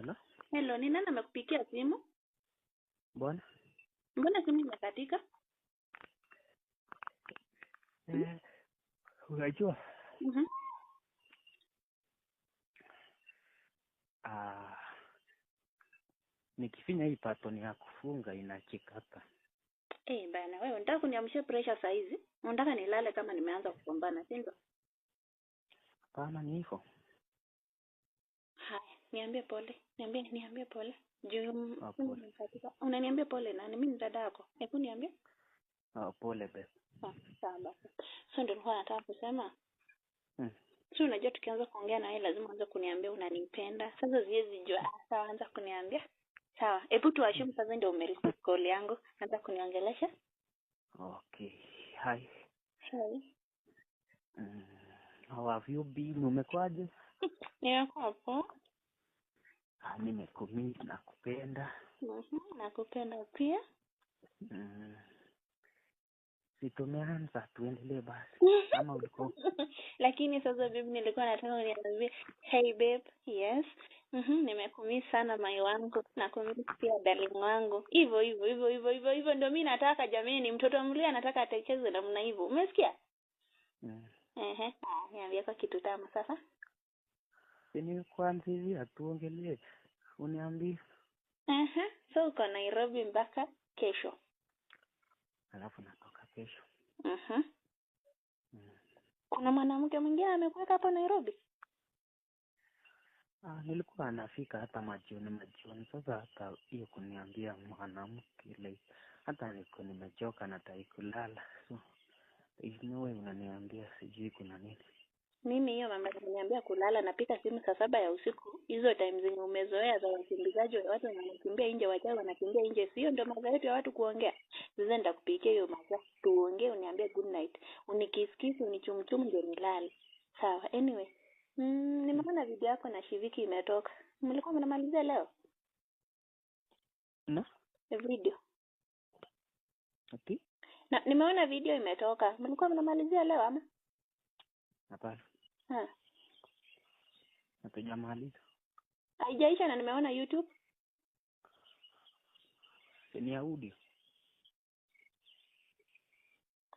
Hello? Hello, ni nani amekupigia simu? Mbona? Mbona simu imekatika? Eh, unajua ah, nikifinya hii button ya kufunga inachikata. Eh, bana wewe unataka kuniamshia pressure saa hizi? Unataka nilale kama nimeanza kugombana, si ndio? Hapana, ni hivyo. Haya, niambie pole. Niambie pole. Juu Ah, simu pole. imekatika. Unaniambia pole nani? Mimi ni dada yako. Hebu niambie. Ah, pole babe. Ah, sawa basi. So ndio nilikuwa nataka kusema. Si unajua tukianza kuongea na wewe lazima uanze kuniambia unanipenda. Sasa siwezi jua. Ah, sawa, anza kuniambia. Sawa, hebu tuassume sasa ndio umereceive call yangu. Anza kuniongelesha. Okay. Hi. Hi. How have you been? Umekwaje? Nimekuwa poa. Ah, nimekumiss na kupenda. Nakupenda pia. Si tumeanza, tuendelee basi. Ama ulikuwa Lakini sasa babe, nilikuwa nataka uniambie, hey babe, yes. Nimekumiss sana mai wangu, nakumiss pia darling wangu. Hivyo hivyo hivyo hivyo hivyo hivyo ndio mimi nataka jameni, mtoto mlia anataka atecheze namna hivyo. Umesikia? Mm. Ehe. Ah, niambie kwa kitu tamu sasa. Si nilikuanzia tuongelee. Uniambie. Ehe. So uko Nairobi mpaka kesho. Alafu natoka kesho. Kuna mwanamke mwingine amekuweka hapo Nairobi? Ah, nilikuwa nafika hata majioni majioni. Sasa hata hiyo kuniambia mwanamke, like hata niko nimechoka nataka kulala. So there is no way unaniambia sijui kuna nini. Mimi hiyo mama aliniambia kulala, napika simu saa 7 ya usiku. Hizo time zenye umezoea za wakimbizaji, watu wanakimbia nje, wachawi wanakimbia nje, sio ndio masaa yetu ya watu kuongea. Sasa nitakupikia hiyo masaa tuongee, uniambie good night, unikisikisi, unichumchumu ndio nilale. Sawa, anyway. Nimeona video yako na Shiviki imetoka. Mlikuwa mnamalizia leo? Na? Video. Ati? Na nimeona video imetoka. Mlikuwa mnamalizia leo ama? Hapana. Ha. Hatujamaliza. Haijaisha na nimeona YouTube. Ni audio.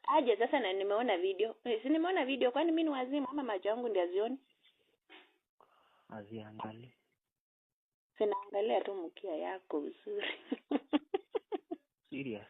Aje sasa na nimeona video. Si nimeona video, kwani mimi ni wazimu ama macho yangu ndio hazioni? Haziangalii. Sinaangalia tu mkia yako uzuri. Serious.